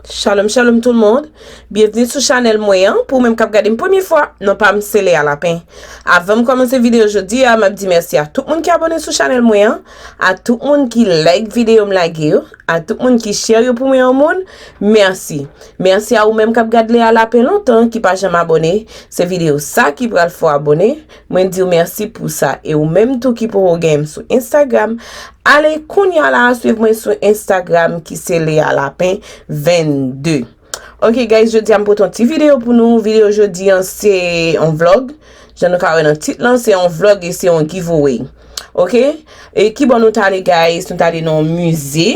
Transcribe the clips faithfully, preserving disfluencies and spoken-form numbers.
Shalom, shalom tout le monde. Byenvni sou chanèl mwen an. Pou ou menm k ap gade m premye fwa, non pa m se Lea Lapin. Avan m kòmanse videyo jodi a, m ap di mèsi a tout moun ki abòne sou chanèl mwen an, a tout moun ki like videyo m lage yo, a tout moun ki share yo pou mwen yon moun. Mèsi. Mèsi a ou menm k ap gade Lea Lapin lontan, ki pa janm abòne. Se videyo sa ki pral fè w abòne. Mwen di w mèsi pou sa. E ou menm tou ki poko gen m sou Instagram, ale kounye a la a swiv mwen sou Instagram ki se Lea Lapin vennde. Ok guys, jodi a m pote yon ti videyo pou nou. Videyo jodi an se yon vlog. Jan nou ka wè nan tit lan, se yon vlog e se yon giveaway. Ok? E ki bò nou t ale guys? Nou t ale nan yon mize.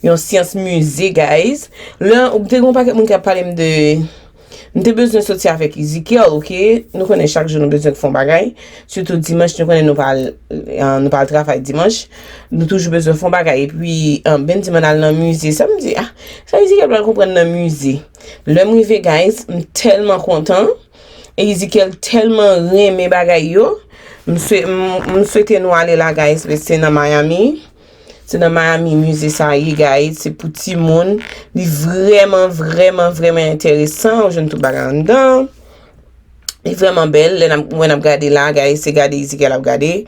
Yon syans mize guys. Lè, ou te gen yon pakèt moun k ap pale m de M te bezwen soti avèk Ezekiel, ok? Nou konnen chak jou nou bezwen fè yon bagay. Sitou dimanch, nou konnen nou pral, eh, nou pral travay dimanch. Nou toujou bezwen fè yon bagay. Epi, eh, Bendy mande al nan mize. Sa m di, ah, sa Ezekiel pral konprann nan mize? Lè m rive, guys, m tèlman kontan. E Ezekiel tèlman renmen bagay yo. M swe-, m, m swete nou ale la, guys, men se nan Miami. Se nan Miami mize sa ye, guys. Se pou timoun. Li vrèman, vrèman, vrèman enteresan. Ou jwenn tout bagay anndan. Li vrèman bèl. Lè n ap, mwen ap gade la, guys, se gade Ezekiel ap gade.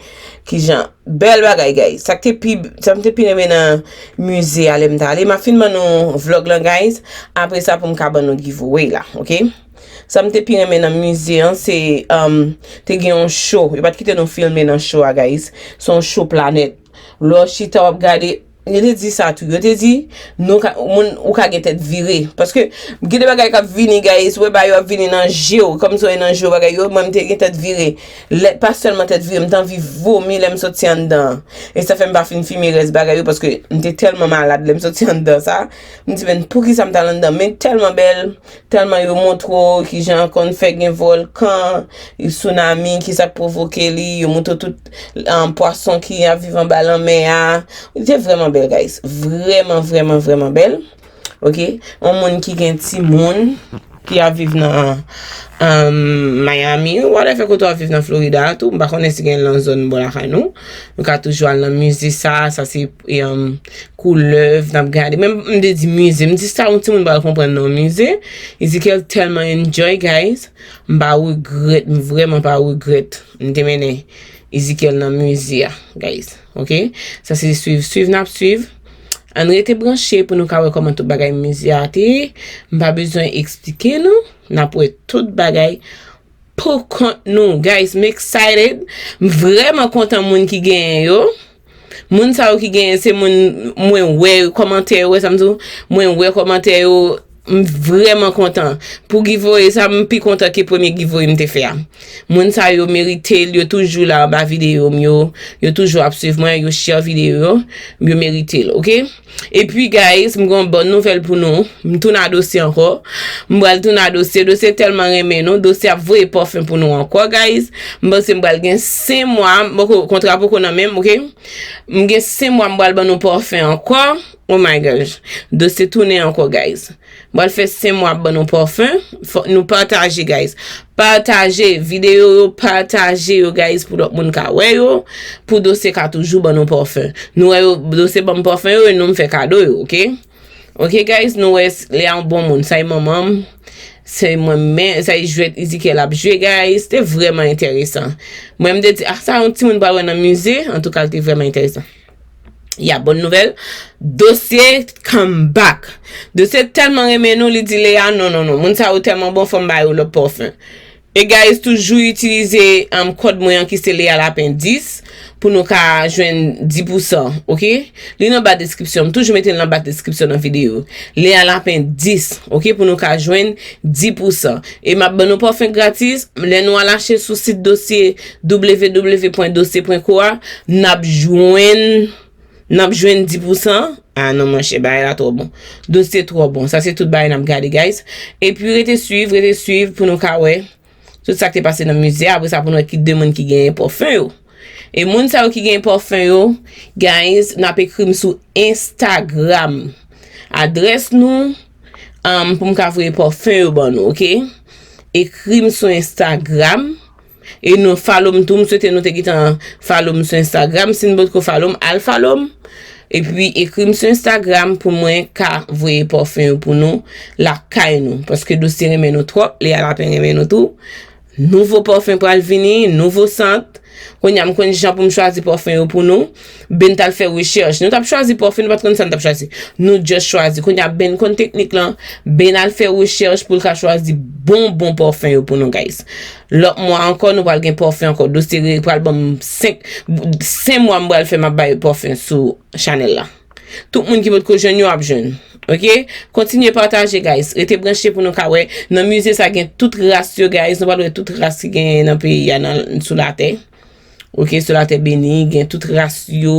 Kijan bèl bagay, guys. Sa k te pi, sa m te pi renmen nan mize a lè m t ale. M ap fin ban nou vlog lan, guys. Apre sa, pou m ka ban nou giveaway la, ok? Sa m te pi renmen nan mize an, se, um, te gen yon show. Yo pa t kite nou filme nan show a, guys. Se yon show planèt. Lè w chita w ap gade, yo te di sa tou. Yo te di, nou ka, moun, ou ka gen tèt vire. Paske, gen de bagay k ap vini, guys, ou wè bagay yo ap vini nan je w, kòmsi w nan je w bagay yo, mwen m te gen tèt vire. Lè, pa sèlman tèt vire, m te anvi vomi lè m soti anndan an. E sa fè m pa fin filme rès bagay yo, paske m te tèlman malad lè m soti anndan sa. M di, men poukisa m t al anndan? Men tèlman bèl. Tèlman yo montre w kijan konn fè gen vòlkan, tsunami, kisa k pwovoke li, yo montre w tout, um, pwason ki ap viv anba lanmè a. Li te vrèman bèl, guys. Vrèman, vrèman, vrèman bèl. Ok? Yon moun ki gen timoun, ki ap viv nan, um, Miami, whatever kote w ap viv nan Florida a tou, m pa konnen si gen nan zòn bò lakay nou. Nou ka toujou al nan mize sa, sa se, um, koulèv, n ap gade. Men m te di mize, m di sa yon timoun pral konprann nan mize. Ezekiel tèlman enjoy, guys. M pa regrèt, m vrèman pa regrèt. M te mennen Ezekiel nan mize a, guys. Ok? Sa se swiv, swiv n ap swiv. Ann rete branche pou nou ka wè kòman tout bagay mize a te ye. M pa bezwen eksplike nou. N ap wè tout bagay pou kont nou. Guys, m excited. M vrèman kontan moun ki genyen yo. Moun sa yo ki genyen se moun mwen wè kòmantè yo, wè sa m di w? Mwen wè kòmantè yo, m vrèman kontan. Pou giveaway sa, m pi kontan ke premye giveaway m te fè a. Moun sa yo merite l, yo toujou la anba videyo m yo, yo toujou ap swiv mwen, yo share videyo yo, yo merite l, ok? Epi, guys, m gen yon bòn nouvèl pou nou. M tounen a Dosye ankò. M pral tounen a Dosye. Dosye tèlman renmen nou. Dosye ap voye pòfen pou nou ankò, guys. M panse m pral gen senk mwa. M poko, kontra poko nan men m, ok? M gen senk mwa m pral ban nou pòfen ankò. Oh my gosh. Dosye tounen ankò, guys. M pral fè senk mwa ap ban nou pòfen. Fòk nou pataje, guys. Pataje videyo yo, pataje yo, guys, pou lòt moun ka wè yo. Pou Dosye ka toujou ban nou pòfen. Nou wè yo, Dosye ban m pòfen yo, e nou m fè kado yo, ok? Ok, guys, nou wè s-, Lea yon bon moun. Sa e manman m. Se mwen men, sa e jwèt Ezekiel ap jwe, guys. Te vrèman enteresan. Mwen, m te di, ah, sa yon timoun pral wè nan mize. Antouka, l te vrèman enteresan. Ya, bòn nouvèl. Dosye come back. Dosye tèlman renmen nou, li di Lea, non, non, non. Moun sa yo tèlman bon, fò m ba yo lòt pòfen. E guys, toujou itilize, um, kòd mwen an ki se Lea Lapin dis pou nou ka jwenn dis pousan, ok? Li nan ba deskripsyon, m toujou mete l nan ba deskripsyon nan videyo. Lea Lapin dis, ok, pou nou ka jwenn dis pousan. E m ap ban nou pòfen gratis, lè nou al achte sou sit Dosye, w w w pwen dosye pwen co a, n ap jwenn, n ap jwenn dis pousan. Ah non, monchè, bagay la twò bon. Dosye twò bon. Sa se tout bagay n ap gade, guys. Epi rete swiv, rete swiv pou nou ka wè tout sa k te pase nan mize a. Apre sa, pou nou wè ki de moun ki genyen pòfen yo. E moun sa yo ki genyen pòfen yo, guys, n ap ekri m sou Instagram. Adrès nou, um, pou m ka voye pòfen yo ban nou, ok? Ekri m sou Instagram. E nou follow m tou. M swete nou te gentan follow m sou Instagram. Si n potko follow m, al follow m. Epi ekri m sou Instagram pou mwen ka voye pòfen yo pou nou lakay nou. Paske Dosye renmen nou twòp, Lea Lapin renmen nou tou. Nouvo pòfen pral vini, nouvo sant. Kounye a m konn jan pou m chwazi pòfen yo pou nou. Ben t al fè rechèch. Nou t ap chwazi pòfen, nou pa t konn sa n t ap chwazi. Nou just chwazi. Kounye a Ben konn teknik lan. Ben al fè rechèch pou l ka chwazi bon bon pòfen yo pou nou, guys. Lòt mwa ankò, nou pral gen pòfen ankò. Dosye pral ban m senk, senk mwa m pral fè m ap bay pòfen sou chanèl la. Tout moun ki potko jwenn yo ap jwenn. Ok? Kontinye pataje, guys. Rete branche pou nou ka wè. Nan mize sa gen tout ras yo, guys. Nou pral wè tout ras ki genyen nan peyi a nan, sou latè. Ok, sou latè beni, gen tout ras yo.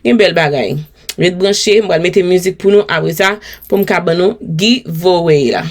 Gen bèl bagay. Ret branche, m pral mete mizik pou nou. Apre sa, pou m ka ban nou giveaway la.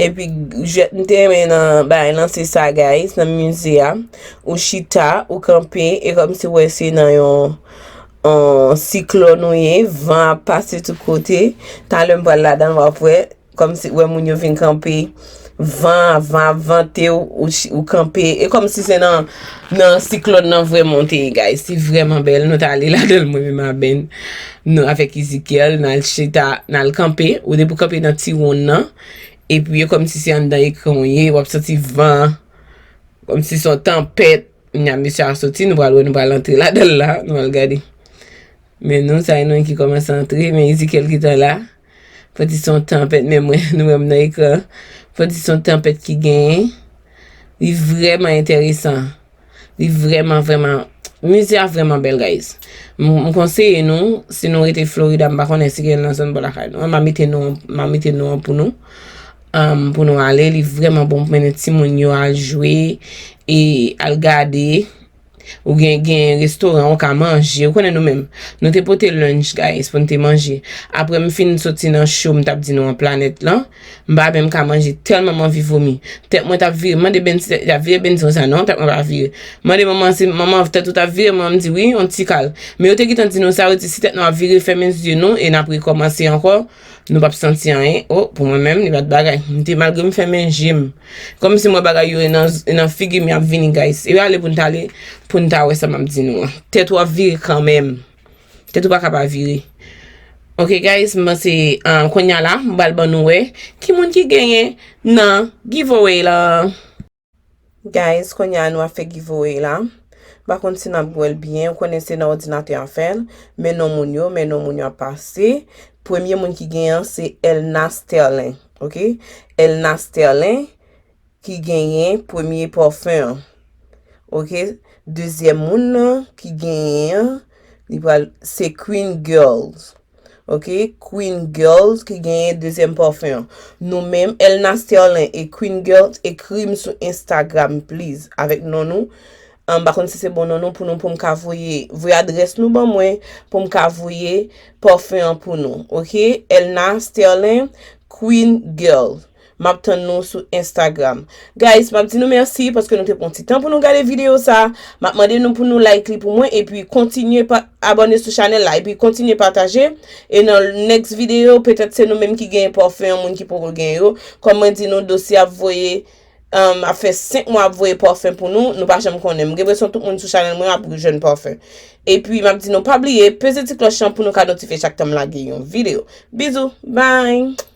Epi, jwèt m te renmen nan bagay lan, se sa, guys, nan mize a. Ou chita, ou kanpe, e kòmsi w wè se nan yon, yon siklòn ou ye, van ap pase tout kote. Talè m pral ladan l, w ap wè, kòmsi w wè moun yo vin kanpe. Van, van ap vante w, ou, chi- ou kanpe. E kòmsi se nan, nan siklòn nan vrèman w te ye, guys. Se vrèman bèl. Nou t ale ladan l, mwen menm a Ben. Nou avèk Ezekiel, n al chita, n al kanpe. Ou depi w kanpe nan ti wonn nan. Epi e kòmsi se anndan ekran w ye, w ap santi van an. Kòmsi se yon tanpèt. Nya mesye a soti, nou pral wè, nou pral antre ladan l la, nou pral gade. Men nou, sa e nou ki kòmanse antre, men Ezekiel ki ta la. Fò di se yon tanpèt, men mwen, nou wè m nan ekran. Fò di se yon tanpèt ki genyen. Li vrèman enteresan. Li vrèman, vrèman, mize a vrèman bèl, guys. M, m konseye nou, si nou rete Florida, m pa konnen si gen nan zòn bò lakay nou. M a mete non, m a mete non an pou nou. Anm, pou nou ale, li vrèman bon pou mennen timoun yo al jwe e al gade. Ou gen, gen restoran, ou ka manje. Ou konnen nou menm. Nou te pote lunch, guys, pou n te manje. Apre m fin soti nan show, m t ap di nou an planèt lan. M pa menm ka manje, tèlman m anvi vomi. Tèt mwen t ap vire. M mande Bensi, tèt li t ap vire, Bensi di konsa, non, tèt mwen pa vire. M mande manman, si manman tèt ou t ap vire, manman m di wi, yon ti kal. Men yo te gentan di nou sa, yo di si tèt nou ap vire, fèmen zye nou, e n ap rekòmanse ankò. Nou p ap santi anyen. O, pou mwen menm, li pa t bagay. M te, malgre m fèmen je m. Kòmsi m wè bagay yo e nan, e nan figi m y ap vini, guys. E yo ale pou n t ale, pou n ta wè sa m ap di nou an. Tèt ou ap vire kanmenm. Tèt ou pa ka pa vire. Ok, guys, m panse, ah, kounye a la, m pral ban nou wè ki moun ki genyen nan giveaway la. Guys, kounye a nou ap fè giveaway la. M pa konn si n ap wè l byen, ou konnen se nan òdinatè an fè l. Men non moun yo, men non moun yo ap pase. Premye moun ki genyen an se Elna Sterlin, ok? Elna Sterlin ki genyen premye pòfen an. Ok? Dezyèm moun nan ki genyen an, li pral, se Queen Girls. Ok? Queen Girls ki genyen dezyèm pòfen an. Nou menm, Elna Sterlin e Queen Girls, ekri m sou Instagram, please, avèk non nou. M pa konn si se bon non nou pou nou, pou m ka voye, voye adrès nou ban mwen, pou m ka voye pòfen an pou nou. Ok? Elna Sterlin, Queen Girl. M ap tann nou sou Instagram. Guys, m ap di nou mèsi paske nou te pran ti tan pou nou gade videyo sa. M ap mande nou pou nou like li pou mwen, epi kontinye pa, abòne sou chanèl la, epi kontinye pataje. E nan next videyo, petèt se nou menm ki genyen pòfen yon moun ki poko genyen yo. Kòm mwen di nou, dosye ap voye, um, ap fè senk mwa ap voye pòfen pou nou, nou pa janm konnen. M gen enpresyon tout moun sou chanèl mwen ap jwenn pòfen. Epi, m ap di nou, pa bliye, peze ti klòch lan pou nou ka notifye chak tan m lage yon videyo. Bizou, bye!